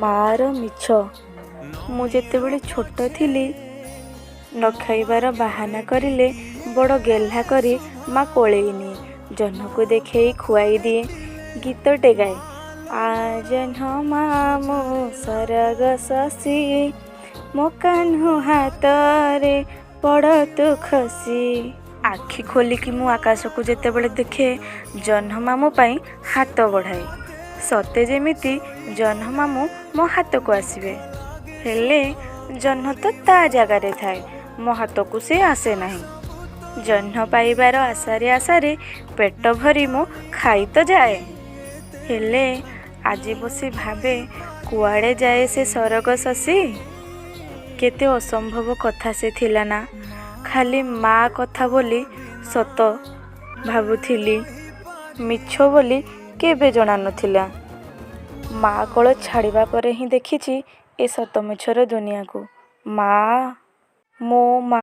ମାଆର ମିଛ। ମୁଁ ଯେତେବେଳେ ଛୋଟ ଥିଲି, ନ ଖାଇବାର ବାହାନା କରିଲେ ବଡ଼ ଗେହ୍ଲା କରି ମା କୋଳେଇ ନିଏ, ଜହ୍ନକୁ ଦେଖେଇ ଖୁଆଇ ଦିଏ। ଗୀତଟେ ଗାଏ, ଆ ଜହ୍ନ ମାମୁଁ ସରଗ ଶଶୀ, ମୋ କାହ୍ନୁ ହାତରେ ପଡ଼ ତୁ ଖସି। ଆଖି ଖୋଲିକି ମୁଁ ଆକାଶକୁ ଯେତେବେଳେ ଦେଖେ, ଜହ୍ନ ମାମୁଁ ପାଇଁ ହାତ ବଢ଼ାଏ, ସତେ ଯେମିତି ଜହ୍ନ ମାମୁଁ ମୋ ହାତକୁ ଆସିବେ। ହେଲେ ଜହ୍ନ ତ ତା ଜାଗାରେ ଥାଏ, ମୋ ହାତକୁ ସେ ଆସେ ନାହିଁ। ଜହ୍ନ ପାଇବାର ଆଶାରେ ଆଶାରେ ପେଟ ଭରି ମୁଁ ଖାଇ ତ ଯାଏ, ହେଲେ ଆଜି ବସି ଭାବେ, କୁଆଡ଼େ ଯାଏ ସେ ସରଗ ଶଶୀ? କେତେ ଅସମ୍ଭବ କଥା ସେ ଥିଲା ନା? ଖାଲି ମା କଥା ବୋଲି ସତ ଭାବୁଥିଲି, ମିଛ ବୋଲି କେବେ ଜଣା ନଥିଲା। ମା କୋଳ ଛାଡ଼ିବା ପରେ ହିଁ ଦେଖିଛି ଏ ସତ ମିଛର ଦୁନିଆକୁ। ମା, ମୋ ମା।